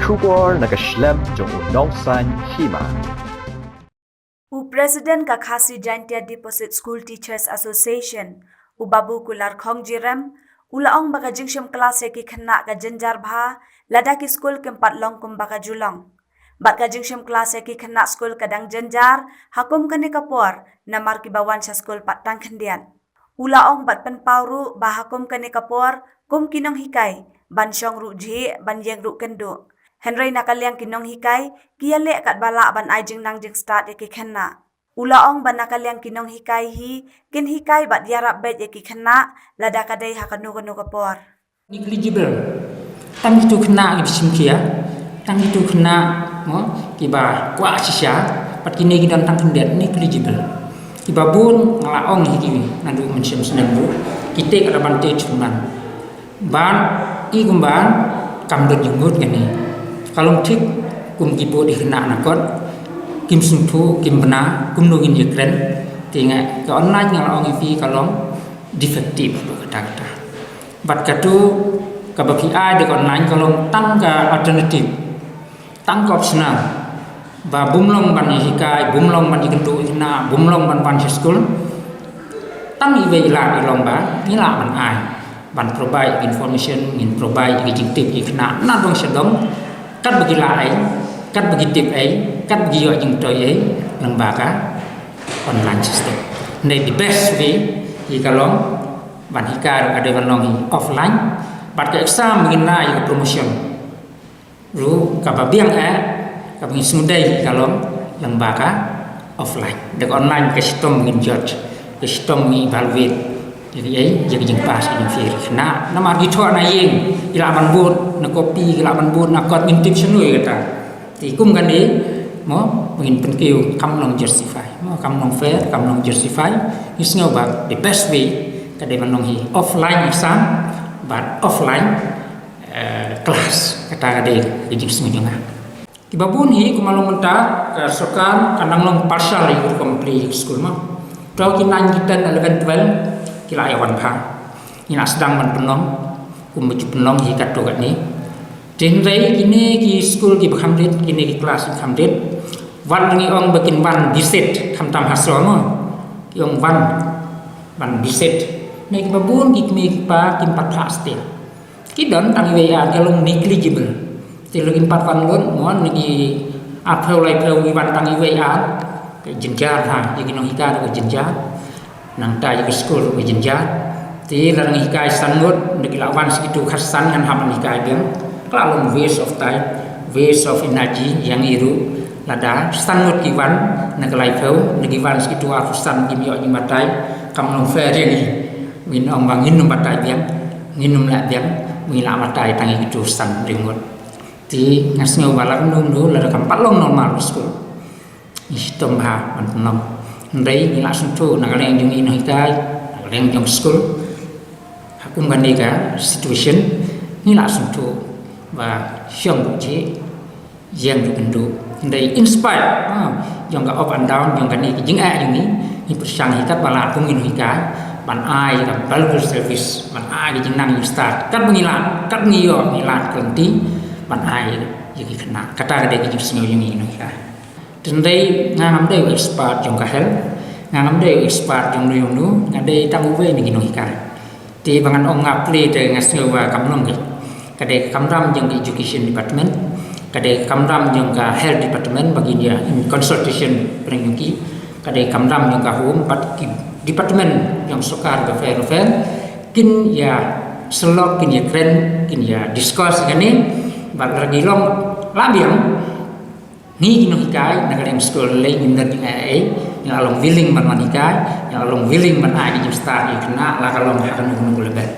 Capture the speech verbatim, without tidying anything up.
Khubor na ka shlem jong u Nongsaiñ Hima. U President ka Khasi Jaintia Deposit School Teachers Association, u Babu Kularkhong Jirem, u la ong ba ka jingshim klas ïa ki khynnah ka jynjar bha, lada ki skul kim pat long kumba ka ju long. Bad ka jingshim klas ïa ki khynnah skul ka dang jynjar, ha kum kane ka por, namar kiba wan sha skul pat tang khyndiat. U la ong bad pynpaw ruh ba ha kum kane ka por, kum ki nonghikai, ban shong ruh jhieh, ban ïeng ruh kynduh. Hynrei na ka liang ki nonghikai, ki ïaleh katba lah ban ai jingnang jingstad ïa ki khynnah. U la ong ba na ka liang ki nonghikai hi, kin hikai bad ïarap beit ïa ki khynnah, lada ka dei ha kano kano ka por. Negligible. Tang kitu khynnah kiba shim khia, tang kitu khynnah, mo, kiba kwah shisha, pat kine ki don tang khyndiat, negligible. Kiba bun nga la ong hi ki, naduh mynshem snem ruh, ki take advantage kumban. Ban, i kumban, kam don jingmut kane. Ka long thik, kum ki bud i khynnah na kot, kim sngewthuh, kim bna, kumno ngin ïakren, te nga, ka online nga la ong hi phi ka long, defective, kata kata. Bad katu, kaba phi ai da ka online ka long tang ka alternative. Tang ka optional. Ba bym long ban ïa hikai, bym long ban ïa kynduh ïa khynnah, bym long ban wan sha skul. Tang iwei i lad i long ba, ngi lah ban ai. Ban provide information, ngin provide ïa ki jingtip ïa khynnah. Na dong sha dong, katba ki lah ei, katba ki tip ei, katba ki ïoh jingtoi ei, lyngba ka online system. Hynrei the best way, ïa ka long, ban hikai ruh ka dei ban long hi offline, bad ka exam ngin ai ïa ka promotion. Ruh kaba biang eh, kaba ngi sngewdei ïa ka long, lyngba ka offline. Da ka online ka shitom ngin judge, ka shitom ngin evaluate. Ïa ka ei, ïa ka jingpass, ka jingfail. Na, namar ki thoh na ïing, ki lah ban bud, na copy, ki lah ban bud, na kot ngin tip shano ïa kata. Te kum kane, mo, ngin pynkiew kam long justify. Mo, kam long fair, kam long justify. Ngi sngew ba the best way, ka dei ban long hi offline exam, bad offline, eh, class. Kata ka dei ka jingsngew jong nga. Kiba bun hi, kumba long mynta, ka sorkar, ka dang long partial ïa ka rukom plie ïa ka skul mo. To ki nine, ki ten, eleven, twelve, ki la ïa wan bha. Ngi la sdang ban pynlong, kumba ju pynlong hi katto katne. Te hynrei kine ki skul kiba kham dei, kine ki klas kiba kham dei. Wat ngi ong ba kin wan bishit, khamtam ha shnong mo. Ki ong wan, ban bishit. Ne kiba bun ki kmie ki kpa kim pat phah stil. Ki don tang iwei ar, ka long negligible. Te lada kim pat wan lut, mo, ne ki arphew laiphew ki wan tang iwei ar. Ka jynjar ha, ïa ki nonghikai ka jynjar. Nangta ïa ki skul ka jynjar. Te lada ngi hikai san ngut, ne ki la wan sa kitu khatsan ngan hap ban hikai biang. Ka la long waste of time, waste of energy, ïa ngi ruh. Lada san ngut ki wan, na ka laiphew, ne ki wan sa kitu arphew san kim ïoh jingbatai, kam long fair ïa ngi. Ngin ong ba ngin ym batai biang, ngin ym lah biang, ngi lah batai tang ïa kitu san hynriew ngut. Te nga sngew ba lada kumno kumno lada kam pat long normal skul. Ngi shitom bha ban pynlong. Hynrei ngi lah sngewthuh na ka liang jong ngi nonghikai, na ka liang jong skul. Ha kum kane ka situation ngi lah sngewthuh ba shong ruh jhieh, ïeng ruh kynduh. Hynrei in spite, ha, jong ka up and down jong kane ka jingeh jong ngi, ngi pyrshang hi katba lah kum ngi nonghikai ban ai ka valuable service, ban ai ka jingnang jingstad katba ngi lah, katba ngi ïoh, ngi lah ka lynti ban ai ïa ki khynnah. Kata ka dei ka jingsngew jong ngi nonghikai. Te hynrei nga ngam dei u expert jong ka health, nga ngam dei u expert jong nu jong nu, nga dei tang uwei na ki nonghikai. Te ba ngan ong nga plie te nga sngew ba kam long hi. Ka dei ka kamram jong ka education department, ka dei ka kamram jong ka health department ba kin ïa in consultation pyrshang jong ki, ka dei ka kamram jong ka home bad ki department jong sorkar bapher bapher kin ïa sylloh, kin ïa kren, kin ïa discuss kane bad lada ki long lah biang. Ngi ki nonghikai na ka liang skul lei ngim don jingaiei, ngi la long willing ban wan hikai, ngi la long willing ban ai ki jingstad ïa ki khynnah la ka long ha kano kano ka level.